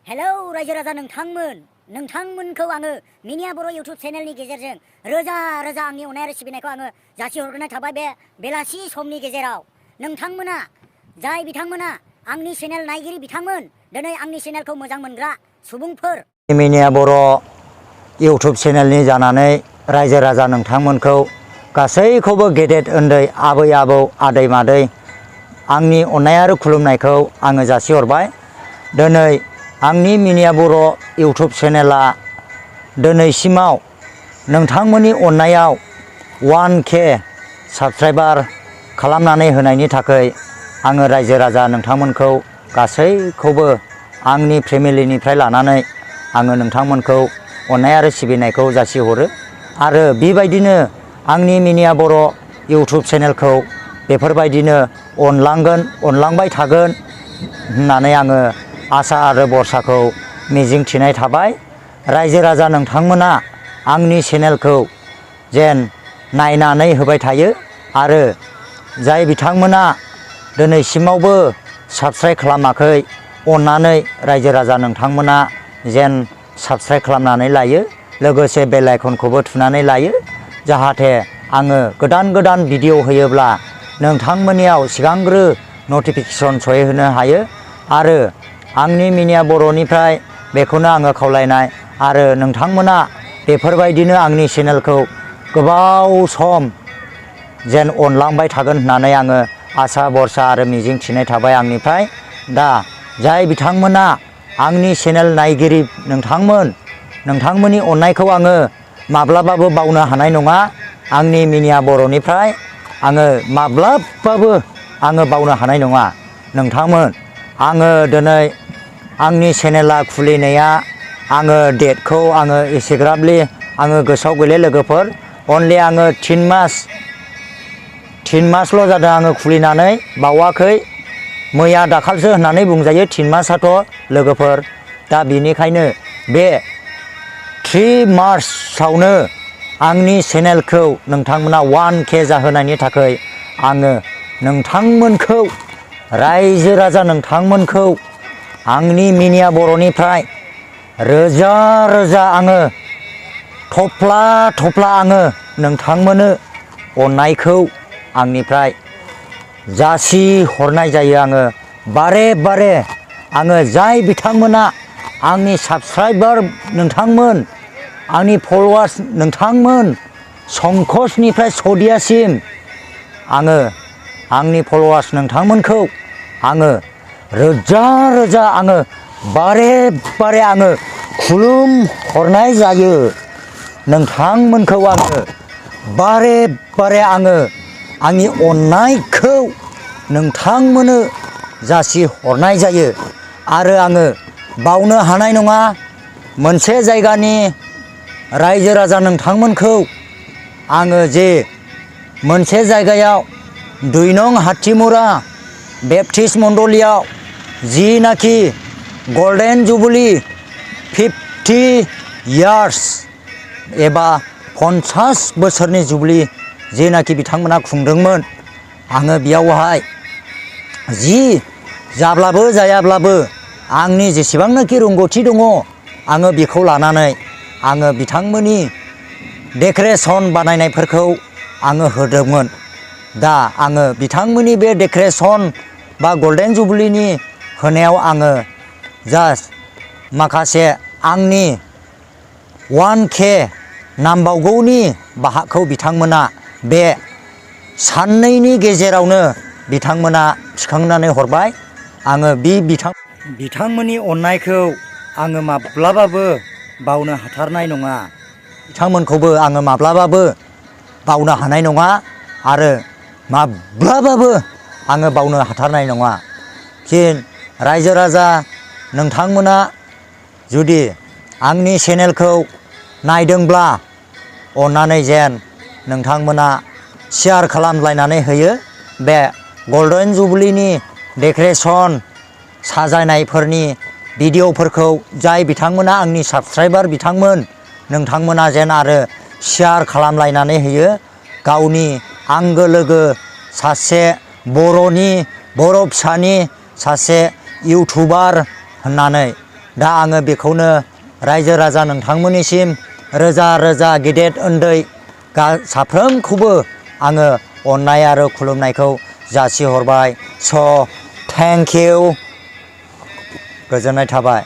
Hello रायजो राजा नोंथांमोनखौ आङो मिनिया बर' इउटुब चेनेलनि गेजेरजों रोजा रोजा आंनि अननाय आरो सिबिनायखौ आङो जासिहरग्रोनाय थाबाय। बे बेलासि समनि गेजेराव नोंथांमोना जाय बिथांमोना आंनि चेनेल नायगिरि बिथांमोन, दिनै आंनि चेनेलखौ मोजां मोनग्रा सुबुंफोर, मिनिया बर' इउटुब चेनेलनि जानानै रायजो राजा नोंथांमोनखौ गासैखौबो गेदेर उन्दै आबै आबौ आदै मादै आंनि अननाय आरो खुलुमनायखौ आङो जासिहरबाय। दिनै आंनि मिनिया बर' इउटुब चेनेला दिनैसिमाव नोंथांमोननि अननायाव 1K साबस्क्राइबार खालामनानै होनायनि थाखाय आङो रायजो राजा नोंथांमोनखौ गासैखौबो आंनि फेमिलिनिफ्राय लानानै आङो नोंथांमोनखौ अननाय आरो सिबिनायखौ जासिहरो आरो बेबायदिनो आंनि मिनिया बर' इउटुब चेनेलखौ बेफोरबायदिनो अनलांबाय थागोन होननानै आङो आसा आरो भरसाखौ मिजिंथिनाय थाबाय। रायजो राजा नोंथांमोना आंनि चेनेलखौ जेन नायनानै होबाय थायो आरो जाय बिथांमोना दिनैसिमावबो साबस्क्राइब खालामाखै, अननानै रायजो राजा नोंथांमोना जेन साबस्क्राइब खालामनानै लायो, लोगोसे बेल आइकनखौबो थुनानै लायो, जाहाथे आङो गोदान भिडिअ होयोब्ला नोंथांमोननियाव सिगांग्रो नटिफिकेसन सहैहोनो हायो। आरो आंनि मिनिया बर'निफ्राय बेखौनो आङो खावलायनाय आरो नोंथांमोना बेफोरबायदिनो आंनि चेनेलखौ गोबाव सम जेन अनलांबाय थागोन होननानै आङो आसा भरसा आरो मिजिं थिनाय थाबाय आंनिफ्राय। दा जाय बिथांमोना आंनि चेनेल नायगिरि नोंथांमोननि अननायखौ आङो माब्लाबाबो बावनो हानाय नङा। आंनि मिनिया बर'निफ्राय आङो माब्लाबाबो बावनो हानाय नङा। नोंथांमोन, आङो दिनै आंनि चेनेला खुलिनाया आङो डेटखौ आङो एसेग्राबलि गोसोआव गैले लोगोफोर। अनलि आङो 3 मासल' जादों आङो खुलिनानै, बावाखै। मैया दाखालसो होननानै बुंजायो 3 मासाथ' लोगोफोर। दा बेनिखायनो बे 3 मार्चआवनो आंनि चेनेलखौ नोंथांमोना 1K जाहोनायनि थाखाय आङो नोंथांमोनखौ रायजो राजा नोंथांमोनखौ आंनि मिनिया बर'निफ्राय रोजा रोजा आङो थफ्ला आङो नोंथांमोननो अननायखौ आंनिफ्राय जासिहरनाय जायो। आङो बारे आङो जाय बिथांमोना आंनि साबस्क्राइबार नोंथांमोन, आंनि फल'वार्स नोंथांमोन, संकसनिफ्राय सदियासिम आङो आंनि फल'वार्स नोंथांमोनखौ आङो रोजा रोजा आङो बारे आङो खुलुमहरनाय जायो। नोंथांमोनखौ आङो बारे आङो आंनि अननायखौ नोंथांमोननो जासिहरनाय जायो। आरो आङो बावनो हानाय नङा। मोनसे जायगानि रायजो राजा नोंथांमोनखौ आङो जे मोनसे जायगायाव 2 नं हाथिमुरा बेप्टिस्ट मण्डलियाव जिनाखि गल्डेन जुबुलि 50 इयार्स एबा 50 बोसोरनि जुबुलि जेनाखि बिथांमोना खुंदोंमोन, आङो बेयावहाय जि जाब्लाबो जायाब्लाबो आंनि जेसेबांनाखि रोंगौथि दङ, आङो बेखौ लानानै आङो बिथांमोननि डेक'रेसन बानायनायफोरखौ आङो होदोंमोन। दा आङो बिथांमोननि बे डेक'रेसन बा गल्डेन जुबुलिनि होनायाव आङो जास्ट माखासे आंनि 1K नांबावगौनि बाहागखौ बिथांमोना बे साननैनि गेजेरावनो बिथांमोना थिखांनानै हरबाय। आङो बिथांमोननि अननायखौ आङो माब्लाबाबो बावनो हाथारनाय नङा। बिथांमोनखौबो आङो माब्लाबाबो बावनो हानाय नङा आरो माब्लाबाबो आङो बावनो हाथारनाय नङा। रायजो राजा नोंथांमोना जुदि आंनि चेनेलखौ नायदोंब्ला अननानै जेन नोंथांमोना शेयार खालामलायनानै होयो। बे गल्डेन जुबुलिनि डेक'रेसन साजायनायफोरनि भिडिअफोरखौ जाय बिथांमोना आंनि साबस्क्राइबार बिथांमोन, नोंथांमोना जेन आरो शेयार खालामलायनानै होयो। गावनि आंगो लोगो सासे बर' फिसानि सासे इउटुबार होननानै दा आङो बेखौनो रायजो राजा नोंथांमोननिसिम रोजा रोजा गेदेर उन्दै साफ्रोमखौबो आङो अननाय आरो खुलुमनायखौ जासिहरबाय। स' थेंक इउ, गोजोननाय थाबाय।